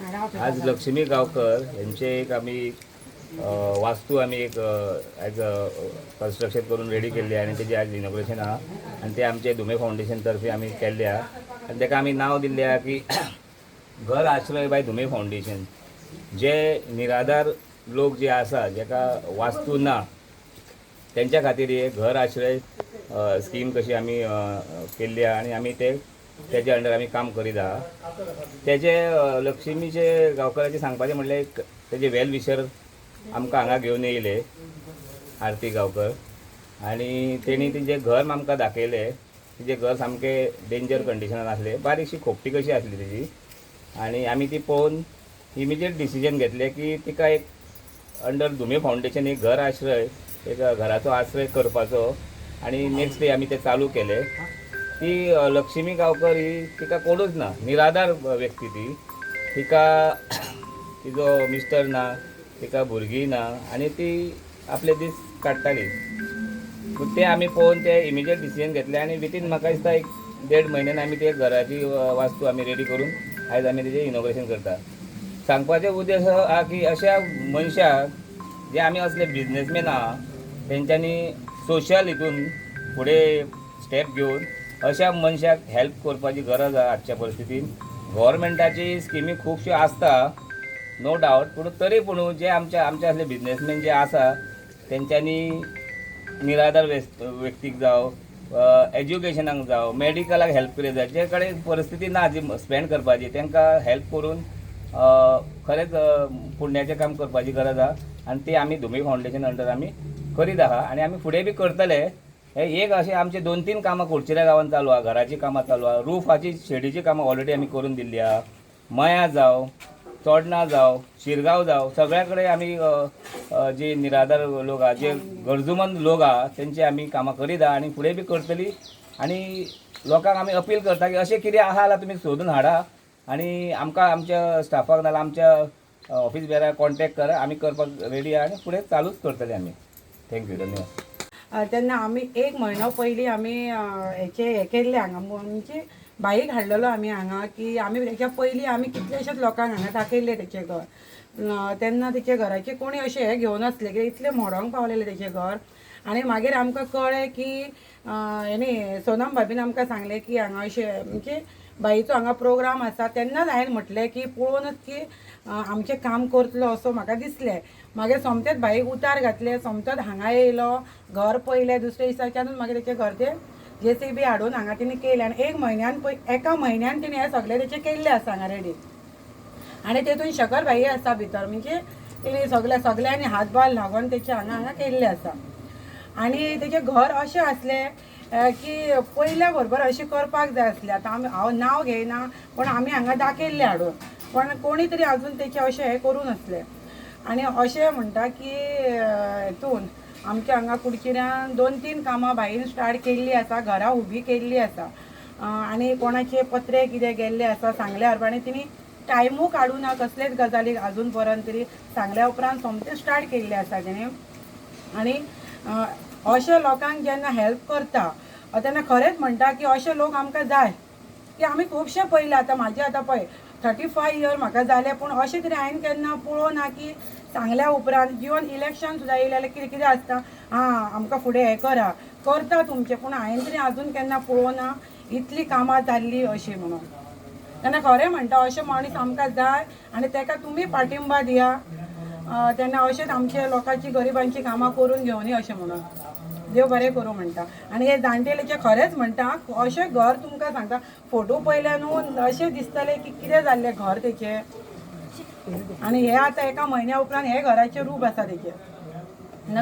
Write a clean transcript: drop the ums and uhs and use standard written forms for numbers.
आज लक्ष्मी गांवकर हेंचे एक आमी वास्तू आमी एक एज कन्स्ट्रक्शन करून रेडी केल्ली आनी तेजें आज इनॉग्रेशन आहा आनी ते आमचे धुमे फावंडेशन तर्फे आमी केल्ले आहा आनी तेका आमी नांव दिल्लें आहा की घर आश्रय बाय धुमे फावंडेशन. जे निराधार लोक जे आसा, जेका वास्तू ना, तेंच्या खातीर हे घर आश्रय स्कीम कशी आमी केल्ली आहा आनी आमी ते तेजे अंडर आमी काम करीत आहा. तेजे लक्ष्मीचे गांवकराचे सांगपाचें म्हणल्यार एक तेजे वेल विशर आमकां हांगा घेवन येयले, आरती गांवकर, आनी तेणी तेजें घर आमकां दाखयलें. तेजें घर सामकें डेंजर कंडिशनान आसलें, बारीकशी खोपटी कशी आसली तेजी आनी आमी ती पळोवन इमिजिएट डिसिजन घेतलें की तिका एक अंडर धुमे फावंडेशन एक घर आश्रय, एक घराचो आश्रय करपाचो आनी नेक्स्ट डे आमी ते चालू केले. ती लक्ष्मी गांवकर ही तिका कोणूच ना, निराधार व्यक्ती ती. तिका तिजो मिस्टर ना, तिका भुरगीं ना आनी ती आपले दीस काडटाली. पूण ते आमी पळोवन ते इमिजिएट डिसिजन घेतले आनी वितीन म्हाका दिसता एक देड म्हयन्यान आमी ते घराची वास्तू आमी रेडी करून आयज आमी तेजें इनॉग्रेशन करता. सांगपाचो उद्देश आहा की अशा मनशाक जे आमी असले बिजनेसमॅन आहा, तेंच्यांनी सोशल हितून फुडें स्टेप घेवन अशा मनशाक हेल्प करपाची गरज आहा. आजच्या परिस्थितीन गव्हर्मेंटाची स्किमी खुबश्यो आसता, नो डावट, पूण तरी पूण जे आमचे असले बिजनेसमॅन जे आसा, तेंच्यांनी निराधार व्यक्तीक जावं, एज्युकेशनाक जावं, मेडिकलाक हेल्प केली जाय. जे कडेन परिस्थिती ना जी स्पेंड करपाची, तांकां हेल्प करून खरेंच पुण्याचें काम करपाची गरज आहा आनी ती आमी धुमे फावंडेशन अंडर आमी करीत आहा आनी आमी फुडें बी करतले. हे एक अशें आमचे दोन तीन कामां कुडचिऱ्या गांवांत चालू आहा. घराचीं कामां चालू आहा, रुफाची शेडीची कामां ऑलरेडी आमी करून दिल्ली आहा. मया जावं, चोडणा जावं, शिरगांव जावं, सगळ्या कडेन आमी अ, अ, जे निराधार लोक आहा, जे गरजूमंद लोक आहा, तेंची आमी कामां करीत आहा आनी फुडें बी करतली. आनी लोकांक आमी अपील करता की अशें कितें आहा जाल्यार तुमी सोदून हाडा आनी आमकां आमच्या स्टाफाक नाल्यार आमच्या ऑफिस बेराक कॉन्टेक्ट करा. आमी करपाक रेडी आहा आनी फुडें चालूच करतले आमी. Thank you, धन्यवाद. तेन्ना आमी एक म्हयनो पयलीं आमी हेचे हे केल्ले हांगा, म्हणजे बाईक हाडलेलो आमी हांगा की आमी तेच्या पयलीं आमी कितलेशेच लोकांक हांगा दाखयल्लें तेचें घर. तेन्ना तेच्या घराचे कोणी अशें हें घेवन आसलें की इतलें मोडोंक पावलेलें तेचें घर. आनी मागीर आमकां कळ्ळें की हेणी सोनम भाबीन आमकां सांगलें की हांगा अशें म्हणजे बाईचो हांगा प्रोग्राम आसा. तेन्नाच हांवें म्हटलें की पळोवनच की आमचें काम करतलो असो म्हाका दिसलें. मागीर सोमतेच बाईक उतार घातले, सोमतोच हांगा येयलो, घर पयलें. दुसऱ्या दिसाच्यानूच मागीर तेचें घर तें जेसीबी हाडून हांगा तेणी केलें आनी एक म्हयन्यान पय एका म्हयन्यान तेणी हें सगळें तेचें केल्लें आसा हांगा रेडी. आनी तेतून शकल भाई आसा भितर, म्हणजे तेणी सगळ्या सगळ्यांनी हातभार लागून तेचें हांगा हांगा केल्लें आसा. आनी तेचें घर अशें आसलें की पयल्या बरोबर अशें करपाक जाय आसलें. आतां आमी हांव नांव घेयना, पूण आमी हांगा दाखयल्लें हाडून, पण कोणी तरी अजून तेचें अशें हें करूं नासलें. आनी अशें म्हणटा की हेतून आमच्या हांगा कुडचिऱ्यान दोन तीन कामां बाईन स्टार्ट केल्ली आसा, घरां उबी केल्ली आसा. आनी कोणाचे पत्रे कितें गेल्ले आसा सांगल्या आनी तिणी टायमू काडूं ना कसलेच गजालीक. अजून पर्यंत तरी सांगल्या उपरांत सोमतें स्टार्ट केल्लें आसा तेणें. आनी अशे लोकांक जेन्ना हेल्प करता तेन्ना खरेंच म्हणटा की अशे लोक आमकां जाय की आमी खुबशे पयले. आतां म्हाजे आतां पळय 35 इयर म्हाका जाले, पूण अशें तरी हांवें केन्ना पळोवं ना की सांगल्या उपरांत इवन इलेक्शन सुद्दां येयलें जाल्यार कितें कितें आसता, आं आमकां फुडें हें करा, करता तुमचें, पूण हांवें तरी आजून केन्ना पळोवं ना इतली कामां जाल्लीं अशीं म्हणून. तेन्ना खरें म्हणटा, अशें मनीस आमकां जाय आनी तेका तुमी पाठिंबा दिया. तेन्ना अशेंच आमचे लोकांची गरिबांची कामां करून घेवनी अशें म्हणून देव बरें करूं म्हणटा. आनी हे जाणटेलेचे खरेंच म्हणटा, अशें घर तुमकां सांगता, फोटो पळयले न्हू अशें दिसतलें की कितें जाल्लें घर तेचें. आनी हे आतां एका म्हयन्या उपरांत हे घराचें रूप आसा तेचें.